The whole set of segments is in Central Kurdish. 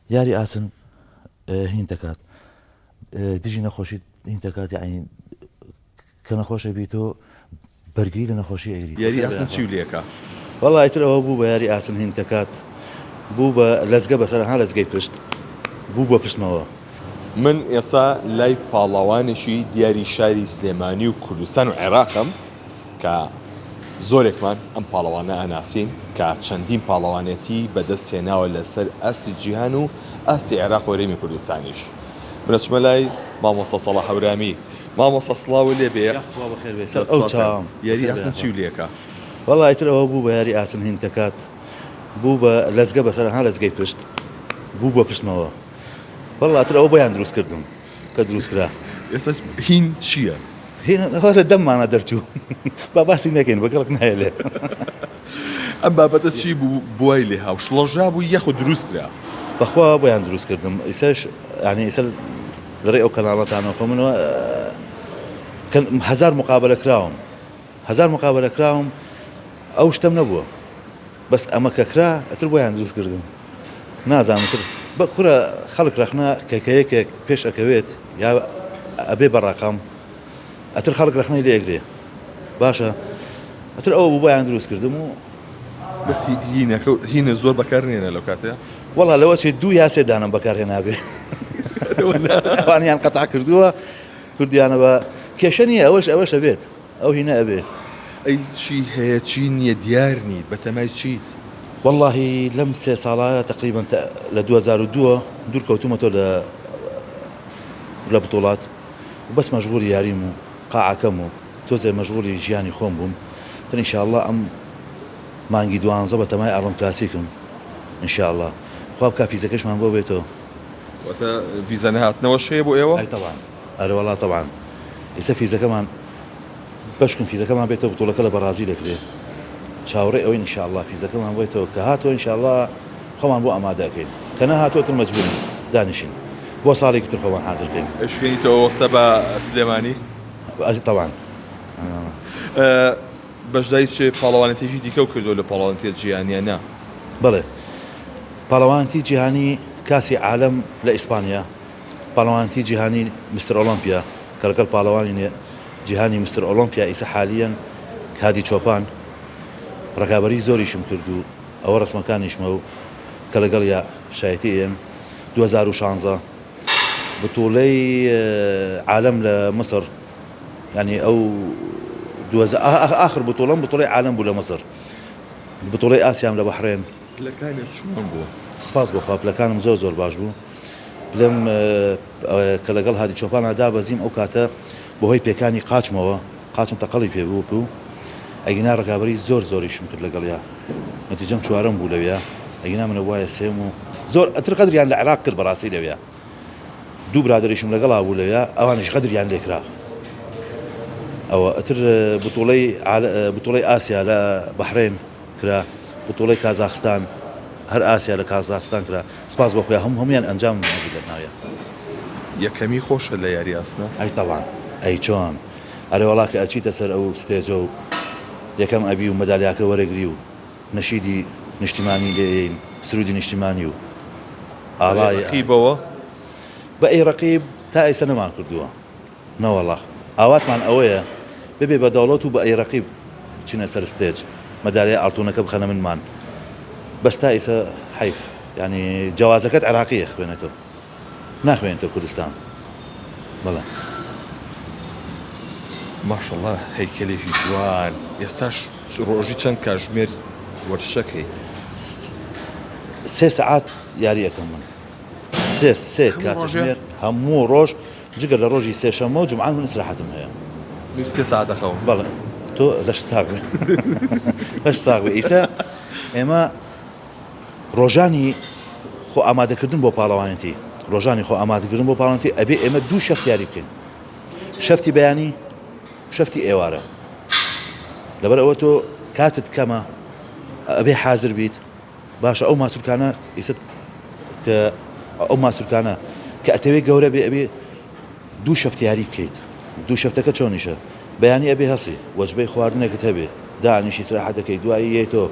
یاری ئاسن هین دەکات دژی نەخۆشی هین دەکات یعنی کە نەخۆشە بی تۆ بەرگری لە نەخۆشی ئەگری. یاری ئاسن چیو لێکا؟ وەڵا ئیتر ئەوە بوو بە یاری ئاسن هین دەکات بوو بە لەزگە بەسەر ها لەزگەی پشت بوو بە پشتمەوە. من ئێستا لای پاڵەوانێکی دیاری شاری سلێمانی و کوردستان و عێراقم کە زۆرێکمان ئەم پاڵەوانە ئەناسین کە چەندین پاڵەوانێتی بەدەست هێناوە لەسەر ئاستی جیهان و ئاستی عێراق و هەرێمی کوردستانیش. من ئەچمە لای مامۆستا سەڵاح هەورامی. مامۆستا سڵاوت لێ بێ. یاخوا بەخێر بێی سەر ئەو چاوم. یاری ئاسن چیو لێکا؟ وەڵا ئیتر ئەوە بوو بە یاری ئاسن هین دەکات بوو بە لەزگە بەسەر ها لەزگەی پشت بوو بە پشتمەوە وەڵا ئیتر ئەوە بۆیان دروست کردم کە دروست کرا. ئێستاش هین چییە؟ هین ئەوە لە دەممانە دەرچوو با باسی نەکەین بە کەڵک نایە لێ. ئەم بابەتە چی بوو بوای لێ هاو شڵەژا بوو یاخود دروست کرا؟ بەخوا بۆیان دروست کردم ئیسەش یانی ئیسە لەڕێی ئەو کەناڵەتانەوە خۆ من هەزار مقابلە کراوم هەزار مقابلە کراوم ئەو شتەم نەبووە بەس ئەمە کە کرا ئەتر بۆیان دروست کردم نازانم تر بە کورە خەڵک رەخنە کە کە یەکێک پێش ئەکەوێت یا ئەبێ بە ڕەقەم ئەتر خەڵک رەخنەی لێ ئەگرێ باشە ئەتر ئەوە بوو بۆیان دروست کردم و بەس هینەکە هینە زۆر بەکار نێنە لەو کاتەیە وەڵا لەوە چێ دوو یا سێ دانەم بەکار هێنابێ ئەوانیان قەتع کردووە کوردیانە بە کێشە نییە ئەوەش ئەوەش ئەبێت ئەو هینە ئەبێ. ئەی چی هەیە چی نییە دیار نیت بەتەمای چیت؟ وەڵاهی لەم سێ ساڵە تەقریبەن لە 2002 دوور کەوتومەتەوە لە لە بتوڵات و بەس مەشغولی یاریم و قاعەکەم و تۆزێ مەشغولی ژیانی خۆم بووم تر ان شاءاللە ئەم مانگی دوانزە بەتەمای ئاڕۆن کلاسیکم ان شاءاللە خوا بکا فیزەکەشمان بۆ بێتەوە. واتە ڤیزە نەهاتنەوەش هەیە بۆ ئێوە؟ ئەی تەبعەن ئەرەوەڵا تەبعەن ئیسە فیزەکەمان بەشکم فیزەکەمان بێتەوە بتوڵەکە لە بەڕازیل ئەکرێ چاوەڕێی ئەوەین ان شاء اللە فیزەکەمان بێتەوە کە هاتەوە ان شاء اللە خۆمان بۆ ئامادە ئەکەین کە نەهاتەوە تر مەجبورین دانیشین بۆ ساڵێکی تر خۆمان حازر کەین. ئەشکێنیتەوە وەختە بە سلێمانی؟ ئەی تەبعەن. بەشداری چ پاڵەوانێتیەکی دیکەو کردووە لە پاڵەوانێتیە جیهانیانە؟ بەڵێ پاڵەوانێتی جیهانی کاسی عالەم لە ئیسپانیا، پاڵەوانێتی جیهانی مستر ئۆڵۆمپیا کە لەگەڵ پاڵەوانی جیهانی مستر ئۆڵۆمپیا ئیسە حالیەن هادی چۆپان ڕکابەری زۆریشم کرد و ئەوە ڕەسمەکانیشمە و کە لەگەڵیا شایەتی ئێن 2016 بتوڵەی عالەم لە مسڕ یعنی ئەو ئاخر بتوڵەم بتوڵەی عالەم بوو لە مسڕ بتوڵەی ئاسیام لە بەحرێن. پلەکانت چۆن بوو؟ سپاس بۆ خوا پلەکانم زۆر زۆر باش بوو. پلەم کە لەگەڵ هادی چۆپانا دابەزیم ئەو کاتە بەهۆی پێکانی قاچمەوە قاچم تەقەڵی پێ بوو بوو ئەگینا ڕکابەری زۆر زۆریشم کرد لەگەڵیا نەتیجەم چوارەم بوو لەویا ئەگینا منە وایە سێم و زۆر ئەتر قەدریان لە عێراق کرد بەڕاستی لەویا دوو برادەریشم لەگەڵا بوو لەویا ئەوانیش غەدریان لێکرا ئەوە ئەتر بتوڵەی بتوڵەی ئاسیا لە بەحرێن کرا بتوڵەی کازاخستان هەر ئاسیا لە کازاخستان کرا سپاس بۆ خویا هەموو هەموویان ئەنجام هەبوو لە ناویا. یەکەمی خۆشە لە یاری ئاسنا؟ ئەی تەبعەن ئەی چۆن ئەرێ وەڵا کە ئەچیتە سەر ئەو stage ە و یەکەم ئەبی و مەدالیاکە وەرەگری و نەشیدی نیشتیمانی لێ ئەیەین سرودی نیشتیمانی و ئاڵای. بە ئەی ڕەقیبەوە؟ بە ئەی ڕەقیب تا ئێستا نەمان کردووە نەوەڵا ئاواتمان ئەوەیە ببێ بە دەوڵەت و بە ئەی ڕەقیب بچینە سەر stage مەدالیای ئاڵتونەکە بخەنە منمان بەس تا ئیسە حەیف یانی جەوازەکەت عێراقیە خوێنێتەوە ناخوێنێتەوە کوردستان بەڵێ. ماشەڵا هەیکەلێکی جوان ئێستاش ڕۆژی چەند کاژمێر وەرزشەکەیت؟ سێ سەعات یاری ئەکەم من سێ سێ کاتژمێر هەموو ڕۆژ جگە لە ڕۆژی سێشەممە و جومعان من ئیسراحەتم هەیە. منیش سێ سەعات ئەخەوم. بەڵێ تۆ لەش ساغ بێ لەش ساغ بێ ئیسە ئێمە ڕۆژانی خۆ ئامادەکردن بۆ پاڵەوانێتی ڕۆژانی خۆ ئامادەکردن بۆ پاڵەوانێتی ئەبێ ئێمە دوو شەفت یاری بکەین شەفتی بەیانی شەفتی ئێوارە لەبەر ئەوە تۆ کاتت کەمە ئەبێ حاضر بیت باشە ئەو ماسولکانە ئیسە کە ئەو ماسولکانە کە ئەتەوێ گەورە بێ ئەبێ دوو شەفت یاری بکەیت دوو شەفتەکە چۆنیشە بەیانی ئەبێ هەسی وەجبەی خواردنێکت هەبێ دانیشی سراحەت دەکەیت دوایی یەیتۆ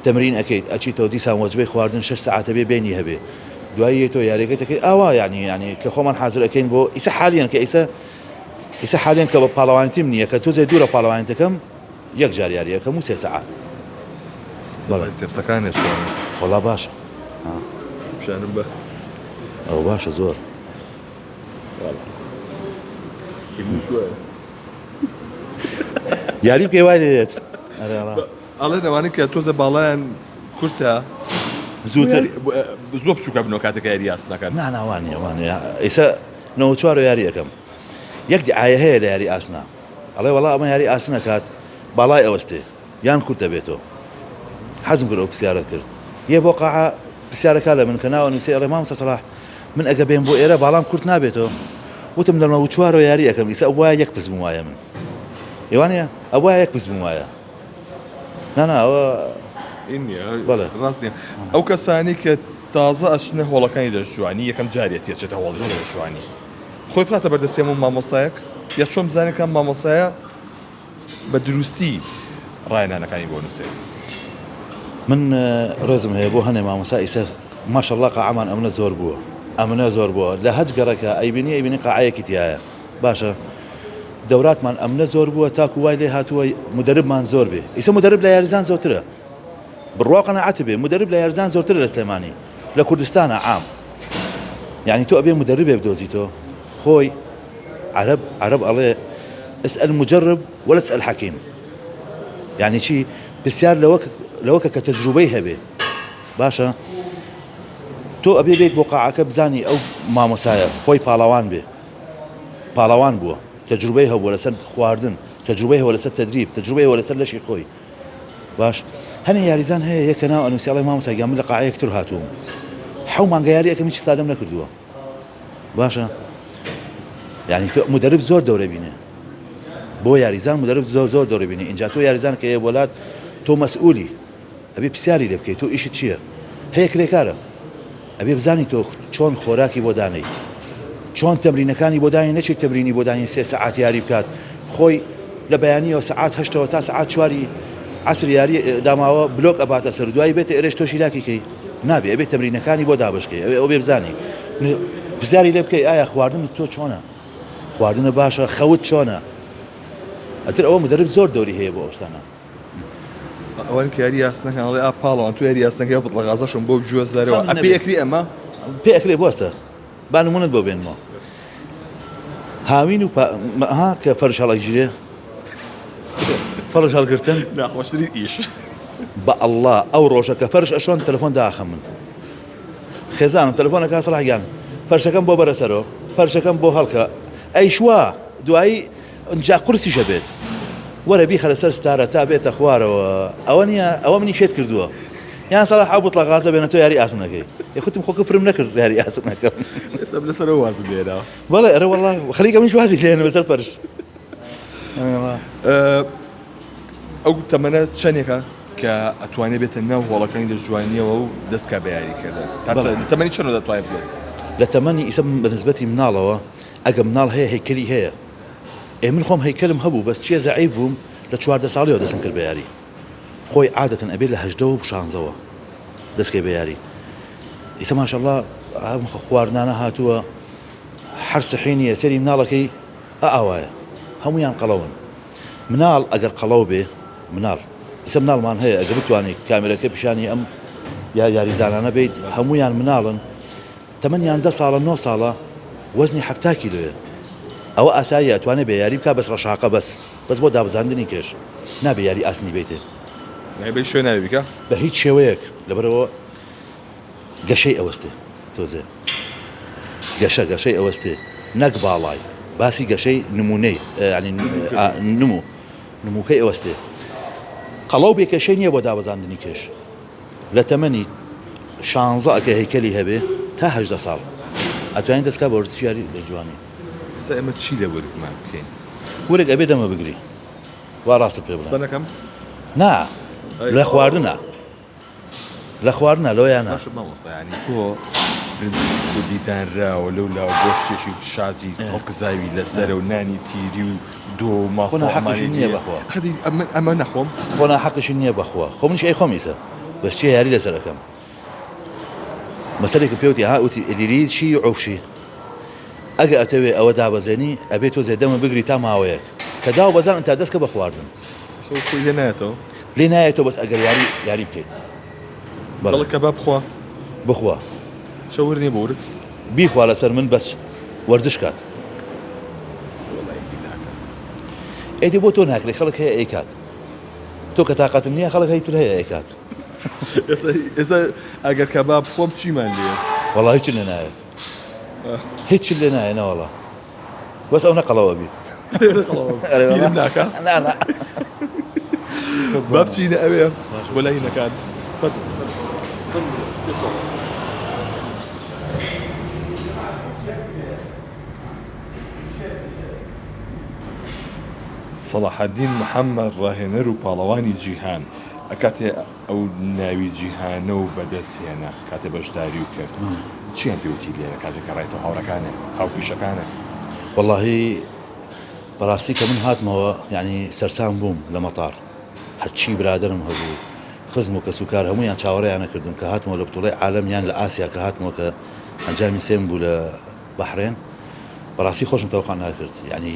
تەمرین ئەکەیت ئەچیتەوە دیسان وەجبەی خواردن شەش سەعاتە بێ بینی هەبێ. دوایی یەی تۆ یاریەکەی تەکەی ئاوا یعنی یعنی کە خۆمان حازر ئەەکەین بۆ ئیسە حالیان کە ئیسە ئیسە حالیان کە بە پاڵەوانتیم نییە کە تۆزێ دوورە پاڵەوانتەکەم یەک جار یاریەکەم و سێ سەعات بەڵێ سێپسەکانێ چۆنە؟ وەڵا باشە پیشانم بە ئەو باشە زۆر یاری بکەی وای لێ دێت ئەڵێن ئەوانەی کە تۆزە باڵایان کورتە زووتر زۆر بچووکە بنەوە کاتێک یاری ئاسنەکەن نا نا وانە وانە ئیسە 94 یاری ئەەکەم یەک دیعاە هەیە لە یاری ئاسنا ئەڵێ وەڵا ئەمە یاری ئاسنە کات باڵای ئەوەستێ یان کورتە بێتەوە حەزم کرد ئەو پرسیارە کرد یە بۆ قاعە پرسیارەکە لە من کە ناوە نووسی ئەڵێ مامۆستا سەڵاح من ئەگە بێم بۆ ئێرە باڵام کورت نابێتەوە وتم لە 94 یاری ئەەکەم ئیسە ئەوە یەک پز بووم وایە من ئێوانە ئەوە یەک پز بووم وایە نا نا ئەوە بەڵێ ڕاست نیە ئەو کەسانی کە تازە ئەچنە هۆڵەکانی دەستجوانی یەکەم جارێتی ئەچێتە هۆڵی دەستجوانی خۆی بخاتە بەردەستی هەموو مامۆستایەک یا چۆن بزانێت کام مامۆستایە بە دروستی ڕاهێنانەکانی بۆ نووسێ؟ من ڕێزم هەیە بۆ هەنێ مامۆستا ئیسە ماشەڵڵا قاعەمان ئەمنە زۆر بووە ئەمنە زۆر بووە لە هەچ گەڕەکە ئەیبینی ئەیبینی قاعەیەکی تایە باشە دەوراتمان ئەمنە زۆر بووە تاکو وای لێ هاتووە مدەربمان زۆر بێ ئیسە مدەرب لە یاریزان زۆرترە بڕوا قەناعەت بێ مدەرب لە یاریزان زۆرترە لە سلێمانی لە کوردستانە عام یعنی تۆ ئەبێ مدەربێ بدۆزیتەوە خۆی عەرەب عەرەب ئەڵێ اسأل مجرب ولا تسأل حكيم یعنی چی پرسیار لەوە لەوە کە تەجروبەی هەبێ باشە تۆ ئەبێ بێت بۆ قاعەکە بزانی ئەو مامۆسایە خۆی پاڵەوان بێ پاڵەوان بووە تەجروبەی هەبووە لەسەر خواردن تەجروبەی هەوە لەسەر تدریب تەجروبەی هەوە لەسەر لەشی خۆی باش هەنێ یاریزان هەیە یەکە ناو ئەنووسی ئەڵێ مامۆستا گیان من لە قاعەیەک تر هاتووم حەو مانگە یاری ئەکەم هیچ ستادەم نەکردووە باشە یعنی تۆ مدرب زۆر دەورە بینێ بۆ یاریزان مدرب زۆر زۆر دەورە بینێ اینجا تۆ یاریزان کە یە وڵات تۆ مەسئولی ئەبێ پرسیاری لێ بکەیت تۆ ئیشت چییە هەیە کرێکارە ئەبێ بزانی تۆ چۆن خۆراکی بۆ دانێی چۆن تەمرینەکانی بۆ دانێ نەچێت تەمرینی بۆ دانێ سێ سەعات یاری بکات خۆی لە بەیانیەوە سەعات هەشتەوە تا سەعات چواری عەسر یاری داماوە بلۆک ئەباتە سەر دوایی بێتە ئێرەش تۆشی لاکی کەی نابێ ئەبێ تەمرینەکانی بۆ دابشکەی ئەوێ ئەو بێ بزانی پرسیاری لێ بکەی ئایا خواردن تۆ چۆنە خواردنە باشە خەوت چۆنە ئەتر ئەوە مدرب زۆر دەوری هەیە بۆ ئەو شتانە ئەوان کە یاری یاسنەکان ئەڵێ ئا پاڵەوان تۆ یاری یاسنەکەی ئەو بتڵە غازەشم بۆ بگوێزەرەوە خەم ئە پێ ئەکری ئەمە؟ پێ ئەکرێ بوەستە با نمونەت بۆ بێنمەوە هاوین و پا... ها کە فەرش هەڵەگیرێ فەرش هەڵگرتن ناخۆشترین ئیش بە ئەڵڵا ئەو ڕۆژە کە فەرش ئەشۆن تەلەفۆن داخەم من خێزانم تەلەفۆنەکە سەڵاح گیان فەرشەکەم بۆ بەرە سەرۆ فەرشەکەم بۆ هەڵکە ئەیشوا دوایی ئنجا قورسیش ئەبێت وەرە بیخەرە سەر ستارە تا بێتە خوارەوە ئەوە نییە ئەوە منی شێت کردووە یان سەڵاح ئەو بوتڵە غازە بێنە تۆ یاری ئاسن نەکەی یەکوتم خۆ کفرم نەکرد یاری ئاسن نەکەم ئێستا لەسەر ئەو وازم لێناوە بەڵێ ئەرە وەڵا خەریکە منیش وازی لێنم لەسەر فەرش ئەو تەمەنە چەندێکە کە ئەتوانێت بێتە ناو هۆڵەکانی لە جوانیەوە و دەستکا بە یاریکردن لە تەمەنی چەند دەتوانێت بێت لە تەمەنی ئیسە بە نسبەتی مناڵەوە ئەگە مناڵ هەیە هەیکەلی هەیە ئێ من خۆم هەیکەلم هەبوو بەس چیە زەعیف بووم لە 14 ساڵیەوە دەستم کرد بە یاری خۆی عادەتەن ئەبێ لە هەژدەوە و شانزەوە دەستکەی بە یاری ئیسە ماشەڵڵا ئەم خواردنانە هاتووە هەر سحی نییە سەری مناڵەکەی ئە ئاوایە هەمویان قەڵەون مناڵ ئەگەر قەڵەو بێ مناڵ ئیسە مناڵمان هەیە ئەگە بتوانێت کامێرەکە پیشانی ئەم یا یاریزانانە بیت هەمویان مناڵن تەمەنیان دە ساڵە نۆ ساڵە وەزنی 70 کیلۆیە ئەوە ئاساییە ئەتوانێ بێ یاری بکا بەس ڕەشاقە بەس بەس بۆ دابزاندنی کێش نابێ یاری ئاسنی بیتێ نابێ شوێ ناوی بکە بە هیچ شێوەیەک لەبەرەوە گەشەی ئەوەستێ تۆزێ گەشە گەشەی ئەوەستێ نەک باڵای باسی گەشەی نمونەی ینی نمو نموکەی ئەوەستێ قەڵەو بێ کێشەی نییە بۆ دابەزاندنی کێش لە تەمەنی شانزە ئەکە هەیکەلی هەبێ تا 18 ساڵ ئەتوانین دەستکا بە وەرزشی یاری لە جوانی. ئێستا ئێمە چی لە ورگمان بکەین؟ ورگ ئەبێ دەمە بگری وا ڕاستت پێ بڵێم. قسە نەکەم؟ نا لە خواردنە لە خواردنە لەوەیا نا. باشە مامۆستا یانی تۆ برنجێکی کوردی دانراوە لەو لاوە گۆشتێکی شازی هەڵکزاوی لەسەرە و نانی تیری و دۆ و خۆ ماستاو ناحەقیشی ئەمانەی نییە لێیە بەخوا. ئەخە دەی ئەمن ئەمە نەخۆم؟ خۆ ناحەقیشی نییە بەخوا خۆ منیش ئەیخۆم ئیسە بەس چیە یاری لەسەر ئەکەم. مەسەلێکم پێ وتی ها وتی ئەلیری چی عوفشی ئەگە ئەتەوێ ئەوە دابەزێنی ئەبێ تۆزێ دەمە بگری تا ماوەیەک کە داو بەزان تا دەستکە بە خواردن. خۆ خۆی لێ نایەتەوە؟ لێ نایەتەوە بەس ئەگەر یاری یاری بکەیت. بەڵێ. دەڵێ کەباب بخوا. بخوا. چەور نیە بۆ ورگ؟ بیخوا لەسەر من بەس وەرزش کات. وەڵای ناکەم. ئێدی بۆ تۆ ناکرێ خەڵک هەیە ئەیکات. تۆ کە تاقەتت نییە خەڵک هەی تر هەیە ئەیکات. ئێستا ئەگەر کەباب بخۆم چیمان لێیە؟ وەڵا هیچت لێ نایەت. هیچت لێ نایە نەوەڵا. بەس ئەو نەقەڵەوە بیت. پیرم ناکا؟ نا نا. با بچینە ئەوێ بۆ لای هینەکان. سەڵاحەدین محەمەد ڕاهێنەر و پاڵەوانی جیهان کاتێ ئەو ناوی جیهانە و بەدەست هێنا کاتێ بەشداری و کرد چیان پێ وتی لێرە کاتێ گەڕایتەوە هاوڕێکانێ هاوپیشەکانێ؟ وەڵاهی بەڕاستی کە من هاتمەوە یانی سەرسام بووم لە مەتار هەرچی برادەرم هەبوو خزم و کەسوکار هەموویان چاوەڕێیان ئەکردم کە هاتمەوە لە بتوڵەی عالەم یان لە ئاسیا کە هاتمەوە کە ئەنجامی سێم بوو لە بەحرێن بەڕاستی خۆشم تەوقع ناکرد یعنی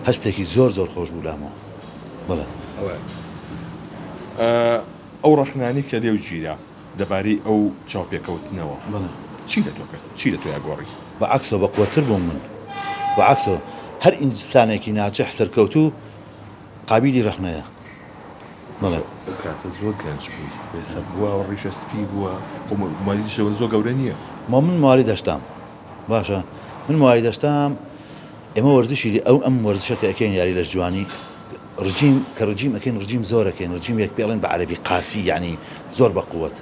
هەستێکی زۆر زۆر خۆش بوو لامەوە بەڵێ. ئەو ڕەخنانەی کە لێو گیرا لەبارەی ئەو چاوپێکەوتنەوە چی لە تۆ کرد؟ چی لە تۆیا گۆڕی؟ بە عەکسەوە بە قوەتتر بووم من بە عەکسەوە هەر ئینسانێکی ناجح سەرکەوتوو قابیلی ڕەخنەیە بەڵێ. ئەو کاتە زۆر گەنج بووی ئێستا بووە ڕیشە سپی بووە خۆ موالیدیش زۆر گەورە نییە. من موالید هەشتام باشە من موالید هەشتام ئێمە وەرزشی ئەو ئەم وەرزشە کە ئەکەین یاری لەش جوانی ڕجیم کە ڕجیم ئەکەین ڕجیم زۆر ئەکەین ڕجیم یەک پێڵێن بە عەرەبی قاسی یعنی زۆر بە قوت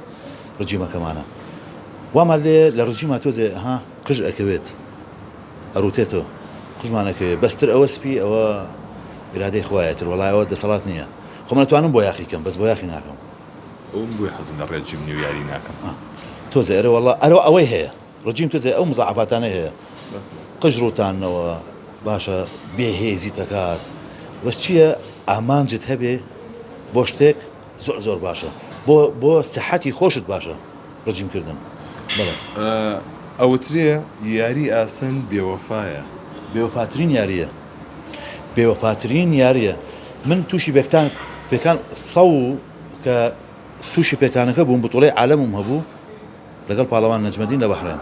ڕجیمەکەمانە وامان لێ لە ڕجیما تۆزێ ها قژ ئەکەوێت ئەڕوتێتەوە قژمان ئەکەوێت بەستر ئەوە سپی ئەوە ئیرادەی خوایە تر وەڵای ئەوە دەسەڵات نییە خۆ من ئەتوانم بۆیاخی کەم بەس بۆیاخی ناکەم. ئەوم بۆیە حەزم لە ڕێجیم نیە و یاری ناکەم. تۆزێ ئەرێ وەڵا ئەرێ ئەوەی هەیە ڕجیم تۆزێ ئەو مزاعەفاتانەی هەیە قژ ڕوتاندنەوە باشە بێ هێزیت ئەکات بەس چییە ئامانجت هەبێ بۆ شتێک زۆر زۆر باشە بۆ بۆ سەحەتی خۆشت باشە ڕجیم کردن بەڵێ. ئەوترێ یاری ئاسن بێوەفایە. بێوەفاترین یاریە بێوەفاترین یاریە من تووشی بێکتان پێکان سەو کە تووشی پێکانەکە بووم بتوڵەی عالەمم هەبوو لەگەڵ پاڵەوان نەجمەدین لە بەحرێن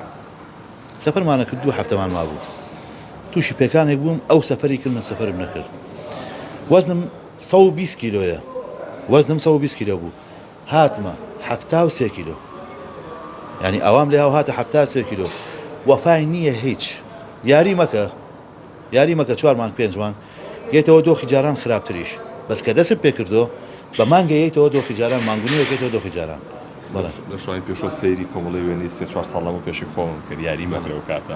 سەفەرمانە کرد دوو هەفتەمان مابوو تووشی پێکانێک بووم ئەو سەفەری کرد من سەفەرم نەکرد وەزنم 120 کیلۆیە وەزنم 120 کیلۆ بوو هاتمە 73 کیلۆ یعنی ئەوام لێ هاو هاتە 73 کیلۆ وەفای نییە هیچ یاری مەکە یاری مەکە چوار مانگ پێنج مانگ یەتەوە دۆخی جاران خراپتریش بەس کە دەست پێ کردۆ بە مانگە یەیتەوە دۆخی جاران مانگ و نیوێک یەتەوە دۆخی جاران بەڵێ. لە شەوانی پێشوە سەیری کۆمەڵی وێنەی سێ چوار ساڵ لەمەو پێشی خۆمم کرد یاری مەکە لەو کاتە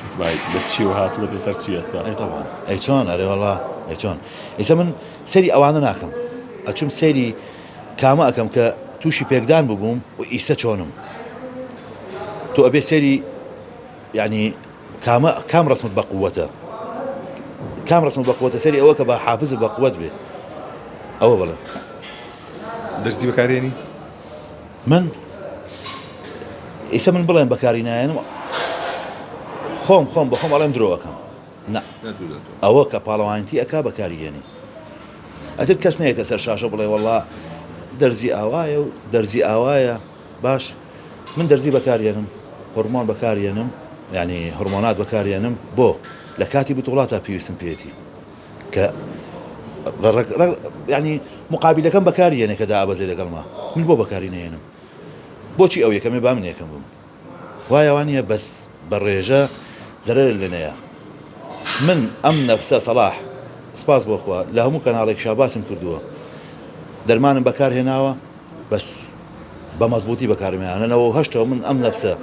وتم ئای لە چیەوە هاتووەتە سەر چی ئێستا. ئەی تەبعەن ئەی چۆن ئەرێ وەڵا ئەی چۆن ئیسە من سەیری ئەوانە ناکەم ئەچم سەیری کامە ئەکەم کە تووشی پێکدان ببووم و ئیسە چۆنم تۆ ئەبێ سەیری یعنی کامە کام ڕسمت بە قووەتە کام ڕسمت بە قووەتە سەری ئەوە کە بە حافزت بە قووەت بێ ئەوە بڵێ دەرزی بەکارێنی من ئیسە من بڵێم بەکاری نایەنم خۆم خۆم بەخۆم ئەڵێم درۆەکەم نا ئەوە کە پاڵەوانتی ئەک بەکاری هێنی ئەتر کەس نێتە سەر شاشە بڵێ وەڵا دەرزی ئاوایە و دەرزی ئاوایە باش من دەرزی بەکاریەنم هۆرمۆن بەکاریەنم یعنی هۆرمۆنات بەکاریەنم بۆ لە کاتی بتوڵاتا پێویستم پێێتی کە ینی مقابلەکەم بەکاری یەنێ کە دابەزێ لەگەڵما من بۆ بەکاری نێنم بۆچی ئەو یەکەمێ با من یەکەم بم وایە وانە بەس بە ڕێژە زەرەر لێنەیە من ئەم نەفسە سەڵاح سپاس بۆخوا لە هەموو کەناڵێک شاباسم کردووە دەرمانم بەکار هێناوە بەس بە مەزبوتی بەکارم هێنا لە 98 ەوە من ئەم نەفسە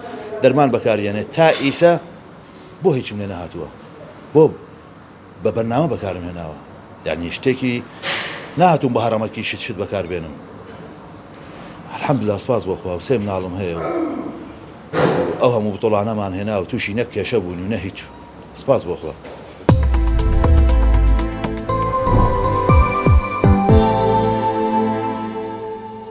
دەرمان بەکاریێنێ تا ئیسە بۆ هیچم لێ نەهاتووە بۆ بە بەرنامە بەکارم هێناوە یعنی شتێکی نهاتوم بە هەڕەمەکی شت شت بەکار بێنم الحمدلله سپاس بۆ خوا و سێ مناڵم هەیە و ئەو هەموو بتۆڵانەمان هێنا و تووشی نەک کێشە بوون و نە هیچ سپاس بۆ خوا.